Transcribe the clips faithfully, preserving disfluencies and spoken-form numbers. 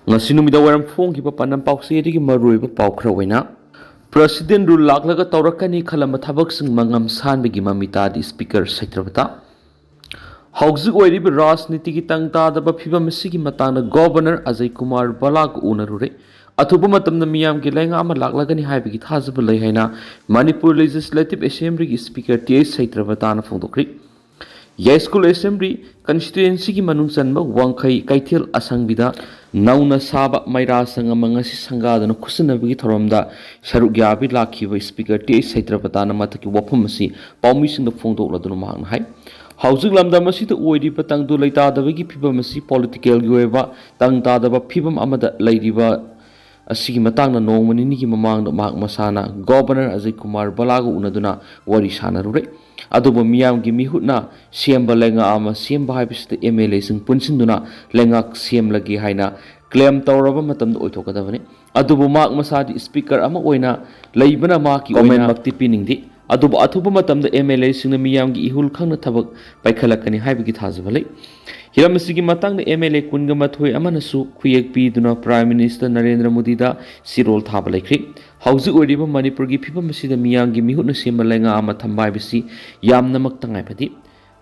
ꯉꯁꯤ ꯅꯨꯃꯤꯗꯥꯡ ꯋꯥꯏꯔꯝ ꯐꯣꯡꯈꯤꯕ ꯄꯥꯟꯗꯝ ꯄꯥꯎꯆꯦꯗꯒꯤ ꯃꯔꯨꯑꯣꯏꯕ ꯄꯥꯎ ꯈꯔ ꯑꯣꯏꯅ, President Rule ꯂꯥꯛꯂꯒ ꯇꯧꯔꯛꯀꯅꯤ ꯈꯜꯂꯝꯕ ꯊꯕꯛꯁꯤꯡ ꯃꯉꯝ ꯁꯥꯟꯕꯒꯤ ꯃꯃꯤ ꯇꯥꯗꯦ Speaker ꯁꯩꯇ꯭ꯔꯕꯇ꯫ ꯍꯧꯖꯤꯛ ꯑꯣꯏꯔꯤꯕ ꯔꯥꯖꯅꯤꯇꯤꯒꯤ ꯇꯪ ꯇꯥꯗꯕ ꯐꯤꯕꯝ ꯑꯁꯤꯒꯤ ꯃꯇꯥꯡꯗ Governor ꯑꯖꯌ ꯀꯨꯃꯥꯔ ꯕꯂꯥꯒ ꯎꯅꯔꯨꯔꯦ꯫ ꯑꯊꯨꯕ ꯃꯇꯝꯗ ꯃꯤꯌꯥꯝꯒꯤ ꯂꯩꯉꯥꯛ ꯑꯃ ꯂꯥꯛꯂꯒꯅꯤ ꯍꯥꯏꯕꯒꯤ ꯊꯥꯖꯕ ꯂꯩ ꯍꯥꯏꯅ ꯃꯅꯤꯄꯨꯔ Legislative Assemblyꯒꯤ Speaker ꯇꯤ ꯑꯩꯆ ꯁꯩꯇ꯭ꯔꯕꯇꯥꯅ ꯐꯣꯡꯗꯣꯛꯈ꯭ꯔꯤ꯫ ꯌꯥꯏꯁ꯭ꯀꯨꯜ Assembly Constituencyꯒꯤ ꯃꯅꯨꯡ ꯆꯟꯕ ꯋꯥꯡꯈꯩ ꯀꯩꯊꯦꯜ ꯑꯁꯪꯕꯤꯗ ꯅꯧꯅ ꯁꯥꯕ ꯃꯩꯔꯥ ꯁꯪ ꯑꯃ ꯉꯁꯤ ꯁꯪꯒꯥꯗꯨꯅ ꯈꯨꯠꯁꯤꯟꯅꯕꯒꯤ ꯊꯧꯔꯝꯗ ꯁꯔꯨꯛ ꯌꯥꯕꯤ ꯂꯥꯛꯈꯤꯕ Speaker ꯇꯤ ꯑꯩꯆ ꯁꯩꯇ꯭ꯔꯕꯇꯥꯅ ꯃꯊꯛꯀꯤ ꯋꯥꯐꯝ ꯑꯁꯤ ꯄꯥꯎꯃꯤꯁꯤꯡꯗ ꯐꯣꯡꯗꯣꯛꯂꯗꯨꯅ ꯃꯍꯥꯛꯅ ꯍꯥꯏ, ꯍꯧꯖꯤꯛ ꯂꯝꯗꯝ ꯑꯁꯤꯗ ꯑꯣꯏꯔꯤꯕ ꯇꯪꯗꯨ ꯂꯩꯇꯥꯗꯕꯒꯤ ꯐꯤꯕꯝ ꯑꯁꯤ politicalꯒꯤ ꯑꯣꯏꯕ ꯇꯪ ꯇꯥꯗꯕ ꯐꯤꯕꯝ ꯑꯃꯗ ꯂꯩꯔꯤꯕ ꯑꯁꯤꯒꯤ ꯃꯇꯥꯡꯗ ꯅꯣꯡꯃ ꯅꯤꯅꯤꯒꯤ ꯃꯃꯥꯡꯗ ꯃꯍꯥꯛ ꯃꯁꯥꯅ Governor ꯑꯖꯌ ꯀꯨꯃꯥꯔ ꯕꯂꯥꯒ ꯎꯅꯗꯨꯅ ꯋꯥꯔꯤ ꯁꯥꯟꯅꯔꯨꯔꯦ꯫ ꯑꯗꯨꯕꯨ ꯃꯤꯌꯥꯝꯒꯤ ꯃꯤꯍꯨꯠꯅ ꯁꯦꯝꯕ ꯂꯩꯉꯥꯛ ꯑꯃ ꯁꯦꯝꯕ ꯍꯥꯏꯕꯁꯤꯗ MLAꯁꯤꯡ ꯄꯨꯟꯁꯤꯟꯗꯨꯅ ꯂꯩꯉꯥꯛ ꯁꯦꯝꯂꯒꯦ ꯍꯥꯏꯅ claim ꯇꯧꯔꯕ ꯃꯇꯝꯗ ꯑꯣꯏꯊꯣꯛꯀꯗꯕꯅꯤ꯫ ꯑꯗꯨꯕꯨ ꯃꯍꯥꯛ ꯃꯁꯥꯗꯤ Speaker ꯑꯃ ꯑꯣꯏꯅ ꯂꯩꯕꯅ ꯃꯍꯥꯛꯀꯤ comment ꯑꯣꯏꯅ ꯃꯛꯇꯤ ꯄꯤꯅꯤꯡꯗꯦ꯫ ꯑꯗꯨꯕꯨ ꯑꯊꯨꯕ ꯃꯇꯝꯗ MLAꯁꯤꯡꯅ ꯃꯤꯌꯥꯝꯒꯤ ꯏꯍꯨꯜ ꯈꯪꯅ ꯊꯕꯛ ꯄꯥꯏꯈꯠꯂꯛꯀꯅꯤ ꯍꯥꯏꯕꯒꯤ ꯊꯥꯖꯕ ꯂꯩ꯫ ꯍꯤꯔꯝ ꯑꯁꯤꯒꯤ ꯃꯇꯥꯡꯗ MLA ꯀꯨꯟꯒ ꯃꯥꯊꯣꯏ ꯑꯃꯅꯁꯨ ꯈꯨꯌꯦꯛ ꯄꯤꯗꯨꯅ Prime Minister ꯅꯔꯦꯟꯗ꯭ꯔ ꯃꯣꯗꯤꯗ ꯆꯤꯔꯣꯜ ꯊꯥꯕ ꯂꯩꯈ꯭ꯔꯤ꯫ ꯍꯧꯖꯤꯛ ꯑꯣꯏꯔꯤꯕ ꯃꯅꯤꯄꯨꯔꯒꯤ ꯐꯤꯕꯝ ꯑꯁꯤꯗ ꯃꯤꯌꯥꯝꯒꯤ ꯃꯤꯍꯨꯠꯅ ꯁꯦꯝꯕ ꯂꯩꯉꯥꯛ ꯑꯃ ꯊꯝꯕ ꯍꯥꯏꯕꯁꯤ ꯌꯥꯝꯅꯃꯛ ꯇꯉꯥꯏ ꯐꯗꯦ꯫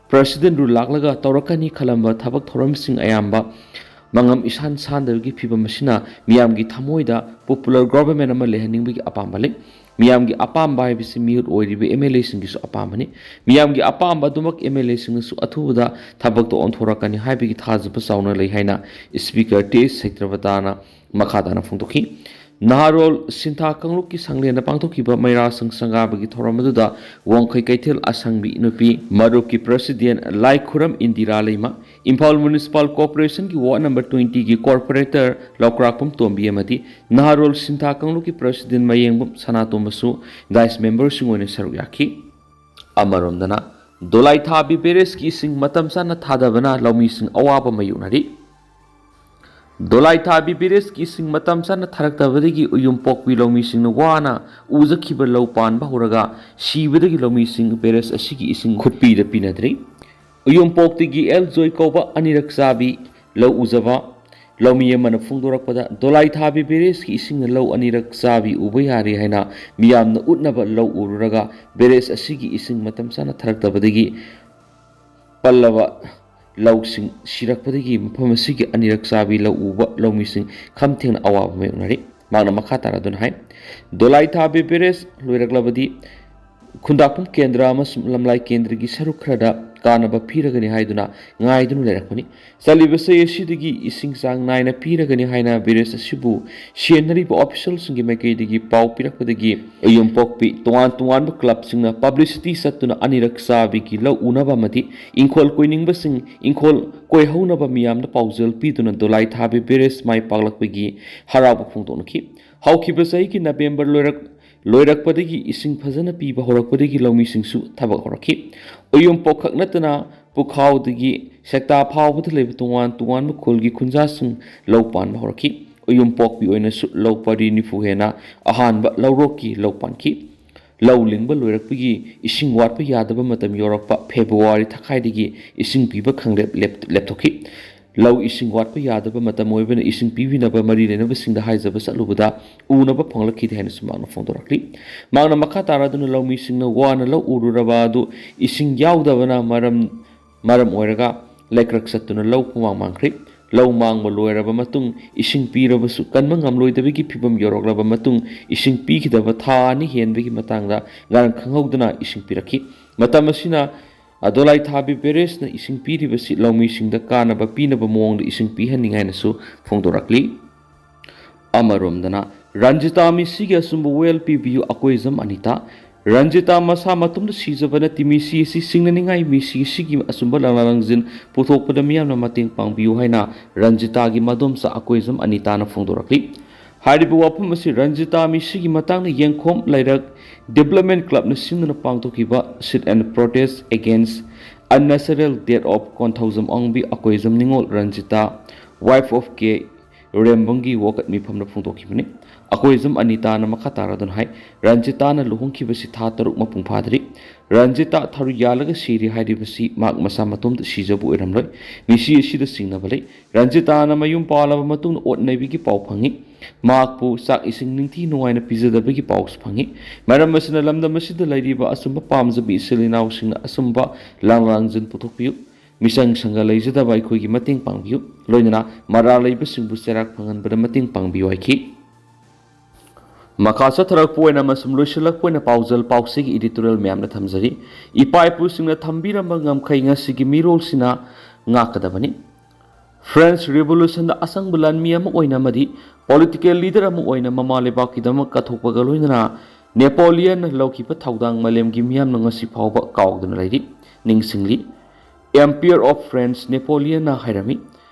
President Rule ꯂꯥꯛꯂꯒ ꯇꯧꯔꯛꯀꯅꯤ ꯈꯜꯂꯝꯕ ꯊꯕꯛ ꯊꯧꯔꯝꯁꯤꯡ ꯑꯌꯥꯝꯕ ꯃꯉꯝ ꯏꯁꯥꯟ ꯁꯥꯟꯗꯕꯒꯤ ꯐꯤꯕꯝ ꯑꯁꯤꯅ ꯃꯤꯌꯥꯝꯒꯤ ꯊꯃꯣꯏꯗ popular government ꯑꯃ ꯂꯩꯍꯟꯅꯤꯡꯕꯒꯤ ꯑꯄꯥꯝꯕ ꯂꯩ꯫ ꯃꯤꯌꯥꯝꯒꯤ ꯑꯄꯥꯝꯕ ꯍꯥꯏꯕꯁꯤ ꯃꯤꯍꯨꯠ ꯑꯣꯏꯔꯤꯕ MLAꯁꯤꯡꯒꯤꯁꯨ ꯑꯄꯥꯝꯕꯅꯤ꯫ ꯃꯤꯌꯥꯝꯒꯤ ꯑꯄꯥꯝꯕ ꯑꯗꯨꯃꯛ MLAꯁꯤꯡꯅꯁꯨ ꯑꯊꯨꯕꯗ ꯊꯕꯛꯇ ꯑꯣꯟꯊꯣꯔꯛꯀꯅꯤ ꯍꯥꯏꯕꯒꯤ ꯊꯥꯖꯕ ꯆꯥꯎꯅ ꯂꯩ ꯍꯥꯏꯅ Speaker ꯇꯤ ꯑꯩꯆ ꯁꯩꯇ꯭ꯔꯕꯇꯥꯅ ꯃꯈꯥ ꯇꯥꯅ ꯐꯣꯡꯗꯣꯛꯈꯤ꯫ ꯅꯍꯥꯔꯣꯜ ꯁꯤꯟꯊꯥ ꯀꯥꯡꯂꯨꯞꯀꯤ ꯁꯪꯂꯦꯟꯗ ꯄꯥꯡꯊꯣꯛꯈꯤꯕ ꯃꯩꯔꯥ ꯁꯪ ꯁꯪꯒꯥꯕꯒꯤ ꯊꯧꯔꯝ ꯑꯗꯨꯗ ꯋꯥꯡꯈꯩ ꯀꯩꯊꯦꯜ ꯑꯁꯪꯕꯤ ꯅꯨꯄꯤ ꯃꯔꯨꯞꯀꯤ President ꯂꯥꯏꯈꯨꯔꯝ ꯏꯟꯗꯤꯔꯥ ꯂꯩꯃ, Imphal Municipal Corporationꯒꯤ Ward number twentyꯒꯤ Corporator ꯂꯧꯀ꯭ꯔꯥꯛꯄꯝ ꯇꯣꯝꯕꯤ ꯑꯃꯗꯤ ꯅꯍꯥꯔꯣꯜ ꯁꯤꯟꯊꯥ ꯀꯥꯡꯂꯨꯞꯀꯤ President ꯃꯌꯦꯡꯕꯝ ꯁꯅꯥꯇꯣꯝꯕꯁꯨ dais memberꯁꯤꯡ ꯑꯣꯏꯅ ꯁꯔꯨꯛ ꯌꯥꯈꯤ꯫ ꯑꯃꯔꯣꯝꯗꯅ, ꯗꯣꯂꯥꯏꯊꯥꯕꯤ barrageꯀꯤ ꯏꯁꯤꯡ ꯃꯇꯝ ꯆꯥꯅ ꯊꯥꯗꯕꯅ ꯂꯧꯃꯤꯁꯤꯡ ꯑꯋꯥꯕ ꯃꯥꯌꯣꯛꯅꯔꯤ꯫ ꯗꯣꯂꯥꯏꯊꯥꯕꯤ barrageꯀꯤ ꯏꯁꯤꯡ ꯃꯇꯝ ꯆꯥꯅ ꯊꯥꯔꯛꯇꯕꯗꯒꯤ ꯎꯌꯨꯝꯄꯣꯛꯄꯤ ꯂꯧꯃꯤꯁꯤꯡꯅ ꯋꯥꯅ ꯎꯖꯈꯤꯕ ꯂꯧ ꯄꯥꯟꯕ ꯍꯧꯔꯒ ꯁꯤꯕꯗꯒꯤ ꯂꯧꯃꯤꯁꯤꯡ barrage ꯑꯁꯤꯒꯤ ꯏꯁꯤꯡ ꯈꯨꯠꯄꯤꯗ ꯄꯤꯅꯗ꯭ꯔꯤ꯫ ꯎꯌꯨꯝꯄꯣꯛꯇꯒꯤ ꯑꯦꯜ ꯖꯣꯏ ꯀꯧꯕ ꯑꯅꯤꯔꯛ ꯆꯥꯕꯤ ꯂꯧ ꯎꯖꯕ ꯂꯧꯃꯤ ꯑꯃꯅ ꯐꯣꯡꯗꯣꯔꯛꯄꯗ, ꯗꯣꯂꯥꯏꯊꯥꯕꯤ ꯕꯦꯔꯦꯖꯀꯤ ꯏꯁꯤꯡꯅ ꯂꯧ ꯑꯅꯤꯔꯛ ꯆꯥꯕꯤ ꯎꯕ ꯌꯥꯔꯦ ꯍꯥꯏꯅ ꯃꯤꯌꯥꯝꯅ ꯎꯠꯅꯕ ꯂꯧ ꯎꯔꯨꯔꯒ, ꯕꯦꯔꯦꯖ ꯑꯁꯤꯒꯤ ꯏꯁꯤꯡ ꯃꯇꯝ ꯆꯥꯅ ꯊꯥꯔꯛꯇꯕꯗꯒꯤ ꯄꯜꯂꯕ ꯂꯧꯁꯤꯡ ꯁꯤꯔꯛꯄꯗꯒꯤ ꯃꯐꯝ ꯑꯁꯤꯒꯤ ꯑꯅꯤꯔꯛ ꯆꯥꯕꯤ ꯂꯧ ꯎꯕ ꯂꯧꯃꯤꯁꯤꯡ ꯈꯝ ꯊꯦꯡꯅ ꯑꯋꯥꯕ ꯃꯥꯌꯣꯛꯅꯔꯤ꯫ ꯃꯍꯥꯛꯅ ꯃꯈꯥ ꯇꯥꯔꯗꯨꯅ ꯍꯥꯏ, ꯗꯣꯂꯥꯏꯊꯥꯕꯤ ꯕꯦꯔꯦꯖ ꯂꯣꯏꯔꯛꯂꯕꯗꯤ ꯈꯨꯟꯗꯥꯛꯐꯝ ꯀꯦꯟꯗ꯭ꯔ ꯑꯃꯁꯨꯡ ꯂꯝꯂꯥꯏ ꯀꯦꯟꯗ꯭ꯔꯒꯤ ꯁꯔꯨꯛ ꯈꯔꯗ ꯀꯥꯟꯅꯕ ꯄꯤꯔꯒꯅꯤ ꯍꯥꯏꯗꯨꯅ ꯉꯥꯏꯗꯨꯅ ꯂꯩꯔꯛꯄꯅꯤ꯫ ꯆꯠꯂꯤꯕ ꯆꯍꯤ ꯑꯁꯤꯗꯒꯤ ꯏꯁꯤꯡ ꯆꯥꯡ ꯅꯥꯏꯅ ꯄꯤꯔꯒꯅꯤ ꯍꯥꯏꯅ ꯕꯦꯔꯦꯖ ꯑꯁꯤꯕꯨ ꯁꯦꯟꯅꯔꯤꯕ ꯑꯣꯐꯤꯁꯤꯌꯦꯜꯁꯤꯡꯒꯤ ꯃꯥꯏꯀꯩꯗꯒꯤ ꯄꯥꯎ ꯄꯤꯔꯛꯄꯗꯒꯤ, ꯑꯌꯨꯝꯄꯣꯛꯄꯤ ꯇꯣꯉꯥꯟ ꯇꯣꯉꯥꯟꯕ ꯀ꯭ꯂꯕꯁꯤꯡꯅ ꯄꯕ꯭ꯂꯤꯁꯤꯇꯤ ꯆꯠꯇꯨꯅ ꯑꯅꯤꯔꯛ ꯆꯥꯕꯤꯒꯤ ꯂꯧ ꯎꯅꯕ ꯑꯃꯗꯤ ꯏꯪꯈꯣꯜ ꯀꯣꯏꯅꯤꯡꯕꯁꯤꯡ ꯏꯪꯈꯣꯜ ꯀꯣꯏꯍꯧꯅꯕ ꯃꯤꯌꯥꯝꯗ ꯄꯥꯎꯖꯦꯜ ꯄꯤꯗꯨꯅ ꯗꯣꯂꯥꯏꯊꯥꯕꯤ ꯕꯦꯔꯦꯖ ꯃꯥꯏ ꯄꯥꯛꯂꯛꯄꯒꯤ ꯍꯔꯥꯎꯕ ꯐꯣꯡꯗꯣꯛꯅꯈꯤ꯫ ꯍꯧꯈꯤꯕ ꯆꯍꯤꯒꯤ ꯅꯕꯦꯝꯕꯔ ꯂꯣꯏꯔꯛ-, ꯂꯣꯏꯔꯛꯄꯗꯒꯤ ꯏꯁꯤꯡ ꯐꯖꯅ ꯄꯤꯕ ꯍꯧꯔꯛꯄꯗꯒꯤ ꯂꯧꯃꯤꯁꯤꯡꯁꯨ ꯊꯕꯛ ꯍꯧꯔꯛꯈꯤ꯫ ꯑꯣꯌꯣꯝꯄꯣꯛ ꯈꯛ ꯅꯠꯇꯅ ꯄꯨꯈꯥꯎꯗꯒꯤ ꯁꯦꯛꯇꯥ ꯐꯥꯎꯕꯗ ꯂꯩꯕ ꯇꯣꯉꯥꯟ ꯇꯣꯉꯥꯟꯕ ꯈꯨꯜꯒꯤ ꯈꯨꯟꯖꯥꯁꯤꯡ ꯂꯧ ꯄꯥꯟꯕ ꯍꯧꯔꯛꯈꯤ꯫ ꯑꯣꯌꯣꯝꯄꯣꯛꯄꯤ ꯑꯣꯏꯅꯁꯨ ꯂꯧ ꯄꯔꯤ ꯅꯤꯐꯨ ꯍꯦꯟꯅ ꯑꯍꯥꯟꯕ ꯂꯧꯔꯣꯛꯀꯤ ꯂꯧ ꯄꯥꯟꯈꯤ꯫ ꯂꯧ ꯂꯤꯡꯕ ꯂꯣꯏꯔꯛꯄꯒꯤ ꯏꯁꯤꯡ ꯋꯥꯠꯄ ꯌꯥꯗꯕ ꯃꯇꯝ ꯌꯧꯔꯛꯄ ꯐꯦꯕ꯭ꯔꯨꯋꯥꯔꯤ ꯊꯥꯈꯥꯏꯗꯒꯤ ꯏꯁꯤꯡ ꯄꯤꯕ ꯈꯪꯂꯦꯞ ꯂꯦꯞ-, ꯂꯦꯞꯊꯣꯛꯈꯤ꯫ ꯂꯧ ꯏꯁꯤꯡ ꯋꯥꯠꯄ ꯌꯥꯗꯕ ꯃꯇꯝ ꯑꯣꯏꯕꯅ ꯏꯁꯤꯡ ꯄꯤꯕꯤꯅꯕ ꯃꯔꯤ ꯂꯩꯅꯕꯁꯤꯡꯗ ꯍꯥꯏꯖꯕ ꯆꯠꯂꯨꯕꯗ ꯎꯅꯕ ꯐꯪꯂꯛꯈꯤꯗꯦ ꯍꯥꯏꯅꯁꯨ ꯃꯍꯥꯛꯅ ꯐꯣꯡꯗꯣꯔꯛꯂꯤ꯫ ꯃꯍꯥꯛꯅ ꯃꯈꯥ ꯇꯥꯔꯗꯨꯅ ꯂꯧꯃꯤꯁꯤꯡꯅ ꯋꯥꯅ ꯂꯧ ꯎꯔꯨꯔꯕ ꯑꯗꯨ ꯏꯁꯤꯡ ꯌꯥꯎꯗꯕꯅ ꯃꯔꯝ, ꯃꯔꯝ ꯑꯣꯏꯔꯒ ꯂꯩꯀ꯭ꯔꯛ ꯆꯠꯇꯨꯅ ꯂꯧ ꯄꯨꯡꯃꯥꯡ ꯃꯥꯡꯈ꯭ꯔꯦ꯫ ꯂꯧ ꯃꯥꯡꯕ ꯂꯣꯏꯔꯕ ꯃꯇꯨꯡ ꯏꯁꯤꯡ ꯄꯤꯔꯕꯁꯨ ꯀꯟꯕ ꯉꯝꯂꯣꯏꯗꯕꯒꯤ ꯐꯤꯕꯝ ꯌꯧꯔꯛꯂꯕ ꯃꯇꯨꯡ ꯏꯁꯤꯡ ꯄꯤꯈꯤꯗꯕ ꯊꯥ ꯑꯅꯤ ꯍꯦꯟꯕꯒꯤ ꯃꯇꯥꯡꯗ ꯉꯔꯥꯡ ꯈꯪꯍꯧꯗꯅ ꯏꯁꯤꯡ ꯄꯤꯔꯛꯈꯤ꯫ ꯃꯇꯝ ꯑꯁꯤꯅ ꯗꯣꯂꯥꯏꯊꯥꯕꯤ ꯕꯦꯔꯦꯖꯅ ꯏꯁꯤꯡ ꯄꯤꯔꯤꯕꯁꯤ ꯂꯧꯃꯤꯁꯤꯡꯗ ꯀꯥꯟꯅꯕ ꯄꯤꯅꯕ ꯃꯑꯣꯡꯗ ꯏꯁꯤꯡ ꯄꯤꯍꯟꯅꯤꯡꯉꯥꯏꯅꯁꯨ ꯐꯣꯡꯗꯣꯔꯛꯂꯤ꯫ ꯑꯃꯔꯣꯝꯗꯅ, ꯔꯟꯖꯤꯇꯥ ꯃꯤꯁꯤꯒꯤ ꯑꯆꯨꯝꯕ ꯋꯦꯜ ꯄꯤꯕꯤꯌꯨ ꯑꯀꯣꯏꯖꯝ ꯑꯅꯤꯇꯥ꯫ ꯔꯟꯖꯤꯇꯥ ꯃꯁꯥ ꯃꯇꯣꯝꯇ ꯁꯤꯖꯕ ꯅꯠꯇꯦ, ꯃꯤꯁꯤ ꯑꯁꯤ ꯁꯤꯡꯅꯅꯤꯡꯉꯥꯏ, ꯃꯤꯁꯤ ꯑꯁꯤꯒꯤ ꯑꯆꯨꯝꯕ ꯂꯥꯡꯂꯥ ꯂꯥꯡꯖꯤꯟ ꯄꯨꯊꯣꯛꯄꯗ ꯃꯤꯌꯥꯝꯅ ꯃꯇꯦꯡ ꯄꯥꯡꯕꯤꯌꯨ ꯍꯥꯏꯅ ꯔꯟꯖꯤꯇꯥꯒꯤ ꯃꯗꯣꯝꯆꯥ ꯑꯀꯣꯏꯖꯝ ꯑꯅꯤꯇꯥꯅ ꯐꯣꯡꯗꯣꯔꯛꯂꯤ꯫ ꯍꯥꯏꯔꯤꯕ ꯋꯥꯐꯝ ꯑꯁꯤ ꯔꯟꯖꯤꯇꯥ ꯃꯤꯁꯤꯒꯤ ꯃꯇꯥꯡꯗ ꯌꯦꯡꯈꯣꯝ ꯂꯩꯔꯛ Development Clubꯅ ꯁꯤꯟꯗꯨꯅ ꯄꯥꯡꯊꯣꯛꯈꯤꯕ sit and protest against unnatural death of Konthoujam ꯑꯣꯡꯕꯤ ꯑꯀꯣꯏꯖꯝ ꯅꯤꯉꯣꯜ ꯔꯟꯖꯤꯇꯥ, wife of K ꯔꯦꯝꯕꯝꯒꯤ ꯋꯥꯀꯠ ꯃꯤꯐꯝꯗ ꯐꯣꯡꯗꯣꯛꯈꯤꯕꯅꯤ꯫ ꯑꯀꯣꯏꯖꯝ ꯑꯅꯤꯇꯥꯅ ꯃꯈꯥ ꯇꯥꯔꯗꯨꯅ ꯍꯥꯏ, ꯔꯟꯖꯤꯇꯥꯅ ꯂꯨꯍꯣꯡꯈꯤꯕꯁꯤ ꯊꯥ ꯇꯔꯨꯛ ꯃꯄꯨꯡ ꯐꯥꯗ꯭ꯔꯤ꯫ ꯔꯟꯖꯤꯇꯥ ꯊꯔꯨ ꯌꯥꯜꯂꯒ ꯁꯤꯔꯤ ꯍꯥꯏꯔꯤꯕꯁꯤ ꯃꯍꯥꯛ ꯃꯁꯥ ꯃꯇꯣꯝꯇ ꯁꯤꯖꯕ ꯑꯣꯏꯔꯝꯂꯣꯏ꯫ ꯃꯤꯁꯤ ꯑꯁꯤꯗ ꯆꯤꯡꯅꯕ ꯂꯩ꯫ ꯔꯟꯖꯤꯇꯥꯅ ꯃꯌꯨꯝ ꯄꯥꯜꯂꯕ ꯃꯇꯨꯡꯗ ꯑꯣꯠ ꯅꯩꯕꯒꯤ ꯄꯥꯎ ꯐꯪꯏ꯫ ꯃꯍꯥꯛꯄꯨ ꯆꯥꯛ ꯏꯁꯤꯡ ꯅꯤꯡꯊꯤ ꯅꯨꯡꯉꯥꯏꯅ ꯄꯤꯖꯗꯕꯒꯤ ꯄꯥꯎꯁꯨ ꯐꯪꯏ꯫ ꯃꯔꯝ ꯑꯁꯤꯅ ꯂꯝꯗꯝ ꯑꯁꯤꯗ ꯂꯩꯔꯤꯕ ꯑꯆꯨꯝꯕ ꯄꯥꯝꯖꯕ ꯏꯆꯤꯜ ꯏꯅꯥꯎꯁꯤꯡꯅ ꯑꯆꯨꯝꯕ ꯂꯥꯡ ꯂꯥꯡꯖꯤꯟ ꯄꯨꯊꯣꯛꯄꯤꯌꯨ꯫ ꯃꯤꯆꯪ ꯁꯪꯒ ꯂꯩꯖꯗꯕ ꯑꯩꯈꯣꯏꯒꯤ ꯃꯇꯦꯡ ꯄꯥꯡꯕꯤꯌꯨ꯫ ꯂꯣꯏꯅꯅ ꯃꯔꯥꯜ ꯂꯩꯕꯁꯤꯡꯕꯨ ꯆꯩꯔꯥꯛ ꯐꯪꯍꯟꯕꯗ ꯃꯇꯦꯡ ꯄꯥꯡꯕꯤꯌꯨ ꯍꯥꯏꯈꯤ꯫ ꯃꯈꯥ ꯆꯠꯊꯔꯛꯄ ꯑꯣꯏꯅ ꯑꯃꯁꯨꯡ ꯂꯣꯏꯁꯤꯜꯂꯛꯄ ꯑꯣꯏꯅ ꯄꯥꯎꯖꯦꯜ ꯄꯥꯎꯆꯦꯒꯤ editorial ꯃꯌꯥꯝꯅ ꯊꯝꯖꯔꯤ꯫ ꯏꯄꯥ ꯏꯄꯨꯁꯤꯡꯅ ꯊꯝꯕꯤꯔꯝꯕ ꯉꯝꯈꯩ ꯉꯁꯤꯒꯤ ꯃꯤꯔꯣꯜꯁꯤꯅ ꯉꯥꯛꯀꯗꯕꯅꯤ꯫ French Revolutionꯗ ꯑꯁꯪꯕ ꯂꯥꯟꯃꯤ ꯑꯃ ꯑꯣꯏꯅ ꯑꯃꯗꯤ political leader ꯑꯃ ꯑꯣꯏꯅ ꯃꯃꯥ ꯂꯩꯕꯥꯛꯀꯤꯗꯃꯛ ꯀꯠꯊꯣꯛꯄꯒ ꯂꯣꯏꯅꯅ ꯅꯦꯄꯣꯂꯤꯌꯟꯅ ꯂꯧꯈꯤꯕ ꯊꯧꯗꯥꯡ ꯃꯥꯂꯦꯝꯒꯤ ꯃꯤꯌꯥꯝꯅ ꯉꯁꯤ ꯐꯥꯎꯕ ꯀꯥꯎꯗꯅ ꯂꯩꯔꯤ, ꯅꯤꯡꯁꯤꯡꯂꯤ꯫ Emperor of France ꯅꯦꯄꯣꯂꯤꯌꯟꯅ ꯍꯥꯏꯔꯝꯃꯤ,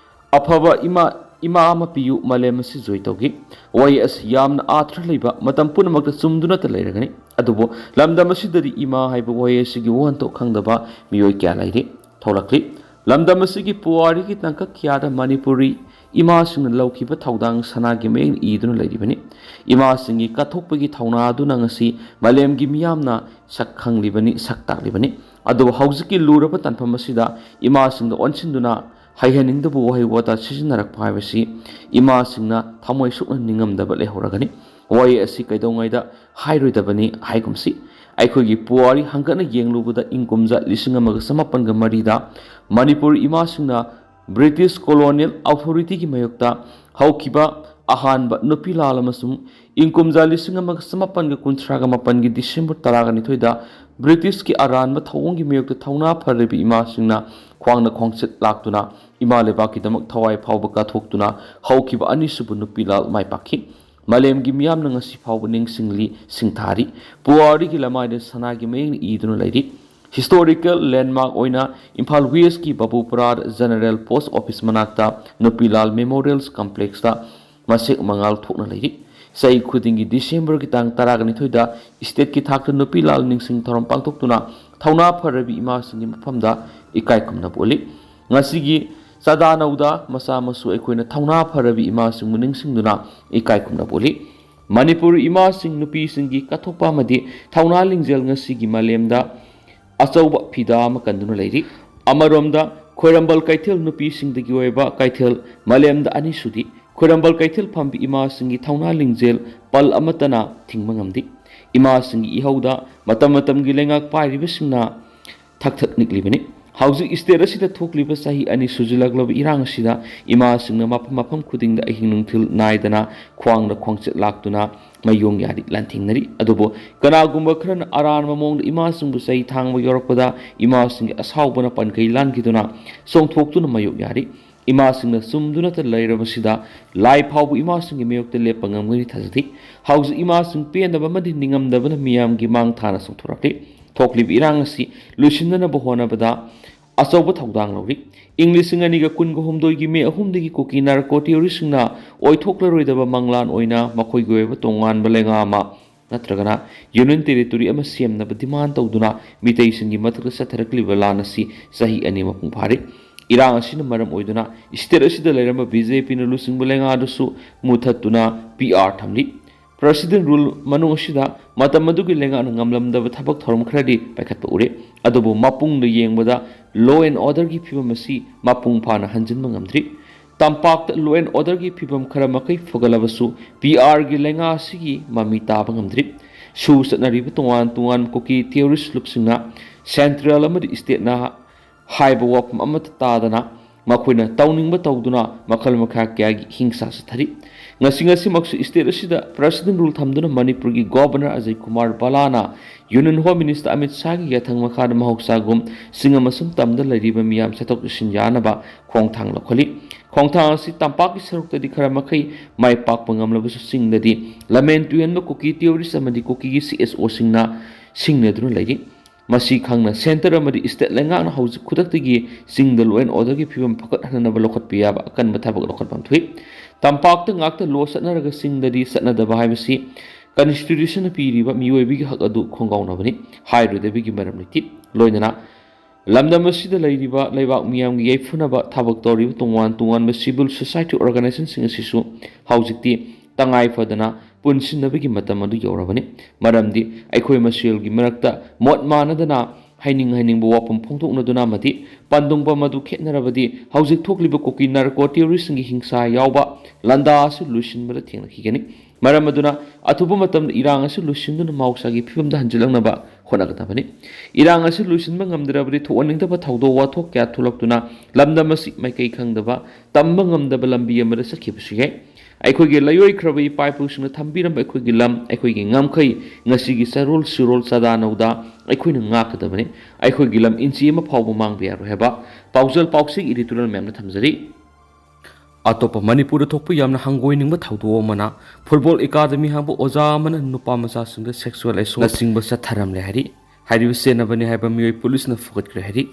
"ꯑꯐꯕ ꯏꯃꯥ, ꯏꯃꯥ ꯑꯃ ꯄꯤꯌꯨ, ꯃꯥꯂꯦꯝ ꯑꯁꯤ ꯖꯣꯏ ꯇꯧꯒꯦ"꯫ ꯋꯥꯍꯩ ꯑꯁꯤ ꯌꯥꯝꯅ ꯑꯥꯔꯊ ꯂꯩꯕ, ꯃꯇꯝ ꯄꯨꯝꯅꯃꯛꯇ ꯆꯨꯝꯗꯨꯅꯇ ꯂꯩꯔꯒꯅꯤ꯫ ꯑꯗꯨꯕꯨ ꯂꯝꯗꯝ ꯑꯁꯤꯗꯗꯤ ꯏꯃꯥ ꯍꯥꯏꯕ ꯋꯥꯍꯩ ꯑꯁꯤꯒꯤ ꯋꯥꯍꯟꯊꯣꯛ ꯈꯪꯗꯕ ꯃꯤꯑꯣꯏ ꯀꯌꯥ ꯂꯩꯔꯤ꯫ ꯊꯣꯛꯂꯛꯂꯤ꯫ ꯂꯝꯗꯝ ꯑꯁꯤꯒꯤ ꯄꯨꯋꯥꯔꯤꯒꯤ ꯇꯥꯡꯀꯛ ꯀꯌꯥꯗ ꯃꯅꯤꯄꯨꯔꯤ ꯏꯃꯥꯁꯤꯡꯅ ꯂꯧꯈꯤꯕ ꯊꯧꯗꯥꯡ ꯁꯅꯥꯒꯤ ꯃꯌꯦꯛꯅ ꯏꯗꯨꯅ ꯂꯩꯔꯤꯕꯅꯤ꯫ ꯏꯃꯥꯁꯤꯡꯒꯤ ꯀꯠꯊꯣꯛꯄꯒꯤ ꯊꯧꯅꯥ ꯑꯗꯨꯅ ꯉꯁꯤ ꯃꯥꯂꯦꯝꯒꯤ ꯃꯤꯌꯥꯝꯅ ꯁꯛ ꯈꯪꯂꯤꯕꯅꯤ, ꯁꯛ ꯇꯥꯛꯂꯤꯕꯅꯤ꯫ ꯑꯗꯨꯕꯨ ꯍꯧꯖꯤꯛꯀꯤ ꯂꯨꯔꯕ ꯇꯥꯟꯐꯝ ꯑꯁꯤꯗ ꯏꯃꯥꯁꯤꯡꯗ ꯑꯣꯟꯁꯤꯟꯗꯨꯅ ꯍꯩꯍꯟꯅꯤꯡꯗꯕ ꯋꯥꯍꯩ ꯋꯥꯇꯥ ꯁꯤꯖꯤꯟꯅꯔꯛꯄ ꯍꯥꯏꯕꯁꯤ ꯏꯃꯥꯁꯤꯡꯅ ꯊꯃꯣꯏ ꯁꯨꯛꯅ ꯅꯤꯡꯉꯝꯗꯕ ꯂꯩꯍꯧꯔꯒꯅꯤ꯫ ꯋꯥꯍꯩ ꯑꯁꯤ ꯀꯩꯗꯧꯉꯩꯗ ꯍꯥꯏꯔꯣꯏꯗꯕꯅꯤ ꯍꯥꯏꯒꯨꯝꯁꯤ꯫ ꯑꯩꯈꯣꯏꯒꯤ ꯄꯨꯋꯥꯔꯤ ꯍꯪꯒꯠꯅ ꯌꯦꯡꯂꯨꯕꯗ ꯏꯪ ꯀꯨꯝꯖꯥ ꯂꯤꯁꯤꯡ ꯑꯃꯒ ꯆꯃꯥꯄꯟꯒ ꯃꯔꯤꯗ ꯃꯅꯤꯄꯨꯔ ꯏꯃꯥꯁꯤꯡꯅ British colonial authorityꯒꯤ ꯃꯥꯌꯣꯛꯇ ꯍꯧꯈꯤꯕ ꯑꯍꯥꯟꯕ ꯅꯨꯄꯤ ꯂꯥꯜ ꯑꯃꯁꯨꯡ ꯏꯪ ꯀꯨꯝꯖꯥ ꯂꯤꯁꯤꯡ ꯑꯃꯒ ꯆꯃꯥꯄꯟꯒ ꯀꯨꯟꯊ꯭ꯔꯥꯒ ꯃꯥꯄꯟꯒꯤ December ꯇꯔꯥꯒ ꯅꯤꯊꯣꯏꯗ Britishꯀꯤ ꯑꯔꯥꯟꯕ ꯊꯧꯑꯣꯡꯒꯤ ꯃꯥꯌꯣꯛꯇ ꯊꯧꯅꯥ ꯐꯔꯕꯤ ꯏꯃꯥꯁꯤꯡꯅ ꯈ꯭ꯋꯥꯡꯅ ꯈꯣꯡꯆꯠ ꯂꯥꯛꯇꯨꯅ ꯏꯃꯥ ꯂꯩꯕꯥꯛꯀꯤꯗꯃꯛ ꯊꯋꯥꯏ ꯐꯥꯎꯕ ꯀꯠꯊꯣꯛꯇꯨꯅ ꯍꯧꯈꯤꯕ ꯑꯅꯤꯁꯨꯕ ꯅꯨꯄꯤ ꯂꯥꯜ ꯃꯥꯏ ꯄꯥꯛꯈꯤ꯫ ꯃꯥꯂꯦꯝꯒꯤ ꯃꯤꯌꯥꯝꯅ ꯉꯁꯤ ꯐꯥꯎꯕ ꯅꯤꯡꯁꯤꯡꯂꯤ, ꯁꯤꯡꯊꯥꯔꯤ꯫ ꯄꯨꯋꯥꯔꯤꯒꯤ ꯂꯃꯥꯏꯗ ꯁꯅꯥꯒꯤ ꯃꯌꯦꯛꯅ ꯏꯗꯨꯅ ꯂꯩꯔꯤ꯫ Historical landmark ꯑꯣꯏꯅ ꯏꯝꯐꯥꯜ Westꯀꯤ ꯕꯥꯕꯨꯄꯨꯔꯥ General Post Office ꯃꯅꯥꯛꯇ ꯅꯨꯄꯤ ꯂꯥꯜ Memorials Complexꯇ ꯃꯁꯦꯛ ꯃꯉꯥꯜ ꯊꯣꯛꯅ ꯂꯩꯔꯤ꯫ ꯆꯍꯤ ꯈꯨꯗꯤꯡꯒꯤ Decemberꯒꯤ ꯇꯥꯡ ꯇꯔꯥꯒ ꯅꯤꯊꯣꯏꯗ stateꯀꯤ ꯊꯥꯛꯇ ꯅꯨꯄꯤ ꯂꯥꯜ ꯅꯤꯡꯁꯤꯡ ꯊꯧꯔꯝ ꯄꯥꯡꯊꯣꯛꯇꯨꯅ ꯊꯧꯅꯥ ꯐꯔꯕꯤ ꯏꯃꯥꯁꯤꯡꯒꯤ ꯃꯐꯝꯗ ꯏꯀꯥꯏ ꯈꯨꯝꯅꯕ ꯎꯠꯂꯤ꯫ ꯉꯁꯤꯒꯤ ꯆꯥꯗꯥ ꯅꯧꯗꯥ ꯃꯆꯥ ꯃꯁꯨ ꯑꯩꯈꯣꯏꯅ ꯊꯧꯅꯥ ꯐꯔꯕꯤ ꯏꯃꯥꯁꯤꯡꯕꯨ ꯅꯤꯡꯁꯤꯡꯗꯨꯅ ꯏꯀꯥꯏ ꯈꯨꯝꯅꯕ ꯎꯠꯂꯤ꯫ ꯃꯅꯤꯄꯨꯔ ꯏꯃꯥꯁꯤꯡ ꯅꯨꯄꯤꯁꯤꯡꯒꯤ ꯀꯠꯊꯣꯛꯄ ꯑꯃꯗꯤ ꯊꯧꯅꯥ ꯂꯤꯡꯖꯦꯜ ꯉꯁꯤꯒꯤ ꯃꯥꯂꯦꯝꯗ ꯑꯆꯧꯕ ꯐꯤꯗꯥ ꯑꯃ ꯀꯟꯗꯨꯅ ꯂꯩꯔꯤ꯫ ꯑꯃꯔꯣꯝꯗ ꯈꯣꯏꯔꯝꯕꯜ ꯀꯩꯊꯦꯜ ꯅꯨꯄꯤꯁꯤꯡꯗꯒꯤ ꯑꯣꯏꯕ ꯀꯩꯊꯦꯜ ꯃꯥꯂꯦꯝꯗ ꯑꯅꯤꯁꯨꯗꯤ ꯈꯣꯏꯔꯝꯕꯜ ꯀꯩꯊꯦꯜ ꯐꯝꯕꯤ ꯏꯃꯥꯁꯤꯡꯒꯤ ꯊꯧꯅꯥ ꯂꯤꯡꯖꯦꯜ ꯄꯜ ꯑꯃꯠꯇꯅ ꯊꯤꯡꯕ ꯉꯝꯗꯦ꯫ ꯏꯃꯥꯁꯤꯡꯒꯤ ꯏꯍꯧꯗ ꯃꯇꯝ ꯃꯇꯝꯒꯤ ꯂꯩꯉꯥꯛ ꯄꯥꯏꯔꯤꯕꯁꯤꯡꯅ ꯊꯛ ꯊꯛ ꯅꯤꯛꯂꯤꯕꯅꯤ꯫ ꯍꯧꯖꯤꯛ state ꯑꯁꯤꯗ ꯊꯣꯛꯂꯤꯕ ꯆꯍꯤ ꯑꯅꯤ ꯁꯨꯖꯤꯜꯂꯛꯂꯕ ꯏꯔꯥꯡ ꯑꯁꯤꯗ ꯏꯃꯥꯁꯤꯡꯅ ꯃꯐꯝ ꯃꯐꯝ ꯈꯨꯗꯤꯡꯗ ꯑꯍꯤꯡ ꯅꯨꯡꯊꯤꯜ ꯅꯥꯏꯗꯅ ꯈ꯭ꯋꯥꯡꯗ ꯈ꯭ꯋꯥꯡꯆꯦꯠ ꯂꯥꯛꯇꯨꯅ ꯃꯥꯌꯣꯡ ꯌꯥꯔꯤ ꯂꯥꯟꯊꯦꯡꯅꯔꯤ꯫ ꯑꯗꯨꯕꯨ ꯀꯅꯥꯒꯨꯝꯕ ꯈꯔꯅ ꯑꯔꯥꯟꯕ ꯃꯑꯣꯡꯗ ꯏꯃꯥꯁꯤꯡꯕꯨ ꯆꯩ ꯊꯥꯡꯕ ꯌꯧꯔꯛꯄꯗ ꯏꯃꯥꯁꯤꯡꯒꯤ ꯑꯁꯥꯎꯕꯅ ꯄꯟꯈꯩ ꯂꯥꯟꯈꯤꯗꯨꯅ ꯆꯣꯡꯊꯣꯛꯇꯨꯅ ꯃꯥꯌꯣꯛ ꯌꯥꯔꯤ꯫ ꯏꯃꯥꯁꯤꯡꯅ ꯆꯨꯝꯗꯨꯅꯇ ꯂꯩꯔꯕꯁꯤꯗ ꯂꯥꯏ ꯐꯥꯎꯕ ꯏꯃꯥꯁꯤꯡꯒꯤ ꯃꯥꯌꯣꯛꯇ ꯂꯦꯞꯄ ꯉꯝꯒꯅꯤ ꯊꯥꯖꯗꯦ꯫ ꯍꯧꯖꯤꯛ ꯏꯃꯥꯁꯤꯡ ꯄꯦꯟꯗꯕ ꯑꯃꯗꯤ ꯅꯤꯡꯉꯝꯗꯕꯅ ꯃꯤꯌꯥꯝꯒꯤ ꯃꯥꯡ ꯊꯥꯅ ꯆꯣꯡꯊꯣꯔꯛꯂꯤ꯫ ꯊꯣꯛꯂꯤꯕ ꯏꯔꯥꯡ ꯑꯁꯤ ꯂꯣꯏꯁꯤꯟꯅꯅꯕ ꯍꯣꯠꯅꯕꯗ ꯑꯆꯧꯕ ꯊꯧꯗꯥꯡ ꯂꯧꯔꯤ꯫ ꯏꯪ ꯂꯤꯁꯤꯡ ꯑꯅꯤꯒ ꯀꯨꯟꯒ ꯍꯨꯝꯗꯣꯏꯒꯤ ꯃꯦ ꯑꯍꯨꯝꯗꯒꯤ ꯀꯨꯀꯤ ꯅꯥꯔꯀꯣ ꯇꯦꯔꯣꯔꯤꯁꯁꯤꯡꯅ ꯑꯣꯏꯊꯣꯛꯂꯔꯣꯏꯗꯕ ꯃꯪꯂꯥꯟ ꯑꯣꯏꯅ ꯃꯈꯣꯏꯒꯤ ꯑꯣꯏꯕ ꯇꯣꯉꯥꯟꯕ ꯂꯩꯉꯥꯛ ꯑꯃ ꯅꯠꯇ꯭ꯔꯒꯅ union territory ꯑꯃ ꯁꯦꯝꯅꯕ demand ꯇꯧꯗꯨꯅ ꯃꯤꯇꯩꯁꯤꯡꯒꯤ ꯃꯊꯛꯇ ꯆꯠꯊꯔꯛꯂꯤꯕ ꯂꯥꯟ ꯑꯁꯤ ꯆꯍꯤ ꯑꯅꯤ ꯃꯄꯨꯡ ꯐꯥꯔꯦ꯫ ꯏꯔꯥꯡ ꯑꯁꯤꯅ ꯃꯔꯝ ꯑꯣꯏꯗꯨꯅ state ꯑꯁꯤꯗ ꯂꯩꯔꯝꯕ BJPꯅ ꯂꯨꯆꯤꯡꯕ ꯂꯩꯉꯥꯛ ꯑꯗꯨꯁꯨ ꯃꯨꯊꯠꯇꯨꯅ PR ꯊꯝꯂꯤ꯫ President rule ꯃꯅꯨꯡ ꯑꯁꯤꯗ ꯃꯇꯝ ꯑꯗꯨꯒꯤ ꯂꯩꯉꯥꯛꯅ ꯉꯝꯂꯝꯗꯕ ꯊꯕꯛ ꯊꯧꯔꯝ ꯈꯔꯗꯤ ꯄꯥꯏꯈꯠꯄ ꯎꯔꯦ꯫ ꯑꯗꯨꯕꯨ ꯃꯄꯨꯡꯗ ꯌꯦꯡꯕꯗ law and orderꯒꯤ ꯐꯤꯕꯝ ꯑꯁꯤ ꯃꯄꯨꯡ ꯐꯥꯅ ꯍꯟꯖꯤꯟꯕ ꯉꯝꯗ꯭ꯔꯤ꯫ ꯇꯝꯄꯥꯛꯇ law and orderꯒꯤ ꯐꯤꯕꯝ ꯈꯔ ꯃꯈꯩ ꯐꯒꯠꯂꯕꯁꯨ PRꯒꯤ ꯂꯩꯉꯥꯛ ꯑꯁꯤꯒꯤ ꯃꯃꯤ ꯇꯥꯕ ꯉꯝꯗ꯭ꯔꯤ꯫ ꯁꯨ ꯆꯠꯅꯔꯤꯕ ꯇꯣꯉꯥꯟ ꯇꯣꯉꯥꯟꯕ ꯀꯨꯀꯤ terrorist ꯂꯨꯞꯁꯤꯡꯅ central ꯑꯃꯗꯤ stateꯅ ꯍꯥꯏꯕ ꯋꯥꯐꯝ ꯑꯃꯠꯇ ꯇꯥꯗꯅ ꯃꯈꯣꯏꯅ ꯇꯧꯅꯤꯡꯕ ꯇꯧꯗꯨꯅ ꯃꯈꯜ ꯃꯈꯥ ꯀꯌꯥꯒꯤ ꯍꯤꯡꯁꯥ ꯆꯠꯊꯔꯤ꯫ ꯉꯁꯤ ꯉꯁꯤꯃꯛꯁꯨ state ꯑꯁꯤꯗ President rule ꯊꯝꯗꯨꯅ ꯃꯅꯤꯄꯨꯔꯒꯤ Governor Ajay Kumar ꯚꯜꯂꯥꯅ Union Home Minister Amit ꯁꯥꯍꯒꯤ ꯌꯥꯊꯪ ꯃꯈꯥꯗ ꯃꯍꯧꯁꯥꯒꯨꯝ ꯆꯤꯡ ꯑꯃꯁꯨꯡ ꯇꯝꯗ ꯂꯩꯔꯤꯕ ꯃꯤꯌꯥꯝ ꯆꯠꯊꯣꯛ ꯆꯠꯁꯤꯟ ꯌꯥꯅꯕ ꯈꯣꯡꯊꯥꯡ ꯂꯧꯈꯠꯂꯤ꯫ ꯈꯣꯡꯊꯥꯡ ꯑꯁꯤ ꯇꯝꯄꯥꯛꯀꯤ ꯁꯔꯨꯛꯇꯗꯤ ꯈꯔ ꯃꯈꯩ ꯃꯥꯏ ꯄꯥꯛꯄ ꯉꯝꯂꯕꯁꯨ ꯆꯤꯡꯗꯗꯤ ꯂꯝꯍꯦꯟ ꯇꯨꯍꯦꯟꯕ ꯀꯨꯀꯤ terrorist ꯑꯃꯗꯤ ꯀꯨꯀꯤꯒꯤ CSOꯁꯤꯡꯅ ꯁꯤꯡꯅꯗꯨꯅ ꯂꯩꯔꯤ꯫ ꯃꯁꯤ ꯈꯪꯅ centre ꯑꯃꯗꯤ state ꯂꯩꯉꯥꯛꯅ ꯍꯧꯖꯤꯛ ꯈꯨꯗꯛꯇꯒꯤ ꯆꯤꯡꯗ law and orderꯒꯤ ꯐꯤꯕꯝ ꯐꯒꯠꯍꯟꯅꯕ ꯂꯧꯈꯠꯄ ꯌꯥꯕ ꯑꯀꯟꯕ ꯊꯕꯛ ꯂꯧꯈꯠꯐꯝ ꯊꯣꯛꯏ꯫ ꯇꯝꯄꯥꯛꯇ ꯉꯥꯛꯇ law ꯆꯠꯅꯔꯒ ꯆꯤꯡꯗꯗꯤ ꯆꯠꯅꯗꯕ ꯍꯥꯏꯕꯁꯤ constitutionꯅ ꯄꯤꯔꯤꯕ ꯃꯤꯑꯣꯏꯕꯒꯤ ꯍꯛ ꯑꯗꯨ ꯈꯣꯡꯒꯥꯎꯅꯕꯅꯤ꯫ ꯍꯥꯏꯔꯣꯏꯗꯕꯒꯤ ꯃꯔꯝ ꯂꯩꯇꯦ꯫ ꯂꯣꯏꯅꯅ ꯂꯝꯗꯝ ꯑꯁꯤꯗ ꯂꯩꯔꯤꯕ ꯂꯩꯕꯥꯛ ꯃꯤꯌꯥꯝꯒꯤ ꯌꯥꯏꯐꯅꯕ ꯊꯕꯛ ꯇꯧꯔꯤꯕ ꯇꯣꯉꯥꯟ ꯇꯣꯉꯥꯟꯕ civil society organizationꯁꯤꯡ ꯑꯁꯤꯁꯨ ꯍꯧꯖꯤꯛꯇꯤ ꯇꯉꯥꯏ ꯐꯗꯅ ꯄꯨꯟꯁꯤꯟꯅꯕꯒꯤ ꯃꯇꯝ ꯑꯗꯨ ꯌꯧꯔꯕꯅꯤ꯫ ꯃꯔꯝꯗꯤ ꯑꯩꯈꯣꯏ ꯃꯁꯦꯜꯒꯤ ꯃꯔꯛꯇ ꯃꯣꯠ ꯃꯥꯟꯅꯗꯅ ꯍꯥꯏꯅꯤꯡ ꯍꯥꯏꯅꯤꯡꯕ ꯋꯥꯐꯝ ꯐꯣꯡꯗꯣꯛꯅꯗꯨꯅ ꯑꯃꯗꯤ ꯄꯥꯟꯗꯨꯡꯐꯝ ꯑꯗꯨ ꯈꯦꯠꯅꯔꯕꯗꯤ ꯍꯧꯖꯤꯛ ꯊꯣꯛꯂꯤꯕ ꯀꯨꯀꯤ ꯅꯥꯔꯀꯣ ꯇꯦꯔꯣꯔꯤꯁꯁꯤꯡꯒꯤ ꯍꯤꯡꯁꯥ ꯌꯥꯎꯕ ꯂꯥꯟꯗꯥ ꯑꯁꯤ ꯂꯣꯏꯁꯤꯟꯕꯗ ꯊꯦꯡꯅꯈꯤꯒꯅꯤ꯫ ꯃꯔꯝ ꯑꯗꯨꯅ ꯑꯊꯨꯕ ꯃꯇꯝꯗ ꯏꯔꯥꯡ ꯑꯁꯤ ꯂꯣꯏꯁꯤꯟꯗꯨꯅ ꯃꯍꯧꯁꯥꯒꯤ ꯐꯤꯕꯝꯗ ꯍꯟꯖꯤꯜꯂꯛꯅꯕ ꯍꯣꯠꯅꯒꯗꯕꯅꯤ꯫ ꯏꯔꯥꯡ ꯑꯁꯤ ꯂꯣꯏꯁꯤꯟꯕ ꯉꯝꯗ꯭ꯔꯕꯗꯤ ꯊꯣꯛꯍꯟꯅꯤꯡꯗꯕ ꯊꯧꯗꯣꯛ ꯋꯥꯊꯣꯛ ꯀꯌꯥ ꯊꯣꯛꯂꯛꯇꯨꯅ ꯂꯝꯗꯝ ꯑꯁꯤ ꯃꯥꯏꯀꯩ ꯈꯪꯗꯕ, ꯇꯝꯕ ꯉꯝꯗꯕ ꯂꯝꯕꯤ ꯑꯃꯗ ꯆꯠꯈꯤꯕꯁꯨ ꯌꯥꯏ꯫ ꯑꯩꯈꯣꯏꯒꯤ ꯂꯩꯔꯣꯏꯈ꯭ꯔꯕ ꯏꯄꯥ ꯏꯄꯨꯁꯤꯡꯅ ꯊꯝꯕꯤꯔꯝꯕ ꯑꯩꯈꯣꯏꯒꯤ ꯂꯝ, ꯑꯩꯈꯣꯏꯒꯤ ꯉꯝꯈꯩ, ꯉꯁꯤꯒꯤ ꯆꯥꯔꯣꯜ ꯁꯨꯔꯣꯜ ꯆꯥꯗꯥ ꯅꯧꯗꯥ ꯑꯩꯈꯣꯏꯅ ꯉꯥꯛꯀꯗꯕꯅꯤ꯫ ꯑꯩꯈꯣꯏꯒꯤ ꯂꯝ ꯏꯟꯆꯤ ꯑꯃ ꯐꯥꯎꯕ ꯃꯥꯡꯕ ꯌꯥꯔꯣꯏ ꯍꯥꯏꯕ ꯄꯥꯎꯖꯦꯜ ꯄꯥꯎꯁꯦ editorial ꯃꯌꯥꯝꯅ ꯊꯝꯖꯔꯤ꯫ ꯑꯇꯣꯞꯄ ꯃꯅꯤꯄꯨꯔꯗ ꯊꯣꯛꯄ ꯌꯥꯝꯅ ꯍꯪꯒꯣꯏꯅꯤꯡꯕ ꯊꯧꯗꯣꯛ ꯑꯃꯅ ꯐꯨꯠꯕꯣꯜ ꯑꯦꯀꯥꯗꯃꯤ ꯍꯥꯡꯕ ꯑꯣꯖꯥ ꯑꯃꯅ ꯅꯨꯄꯥ ꯃꯆꯥꯁꯤꯡꯗ sexual assaultꯅꯆꯤꯡꯕ ꯆꯠꯊꯔꯝꯂꯦ ꯍꯥꯏꯔꯤ꯫ ꯍꯥꯏꯔꯤꯕ ꯆꯦꯟꯅꯕꯅꯤ ꯍꯥꯏꯕ ꯃꯤꯑꯣꯏ ꯄꯨꯂꯤꯁꯅ ꯐꯨꯒꯠꯈ꯭ꯔꯦ ꯍꯥꯏꯔꯤ꯫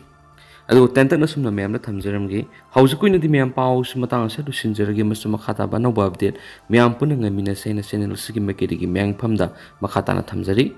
ꯑꯗꯨꯒ ꯇꯦꯟꯇꯛꯅ ꯁꯨꯝꯅ ꯃꯌꯥꯝꯗ ꯊꯝꯖꯔꯝꯒꯦ꯫ ꯍꯧꯖꯤꯛꯀꯤ ꯑꯣꯏꯅꯗꯤ ꯃꯌꯥꯝ ꯄꯥꯎꯁꯤ ꯃꯇꯥꯡ ꯑꯁꯤꯗ ꯂꯣꯏꯁꯤꯟꯖꯔꯒꯦ꯫ ꯃꯁꯤ ꯃꯈꯥ ꯇꯥꯕ ꯑꯅꯧꯕ update ꯃꯌꯥꯝ ꯄꯨꯟꯅ ꯉꯥꯏꯃꯤꯟꯅꯁꯦ ꯍꯥꯏꯅ channel ꯑꯁꯤꯒꯤ ꯃꯥꯏꯀꯩꯗꯒꯤ ꯃꯌꯥꯝꯒꯤ ꯐꯝꯗ ꯃꯈꯥ ꯇꯥꯅ ꯊꯝꯖꯔꯤ꯫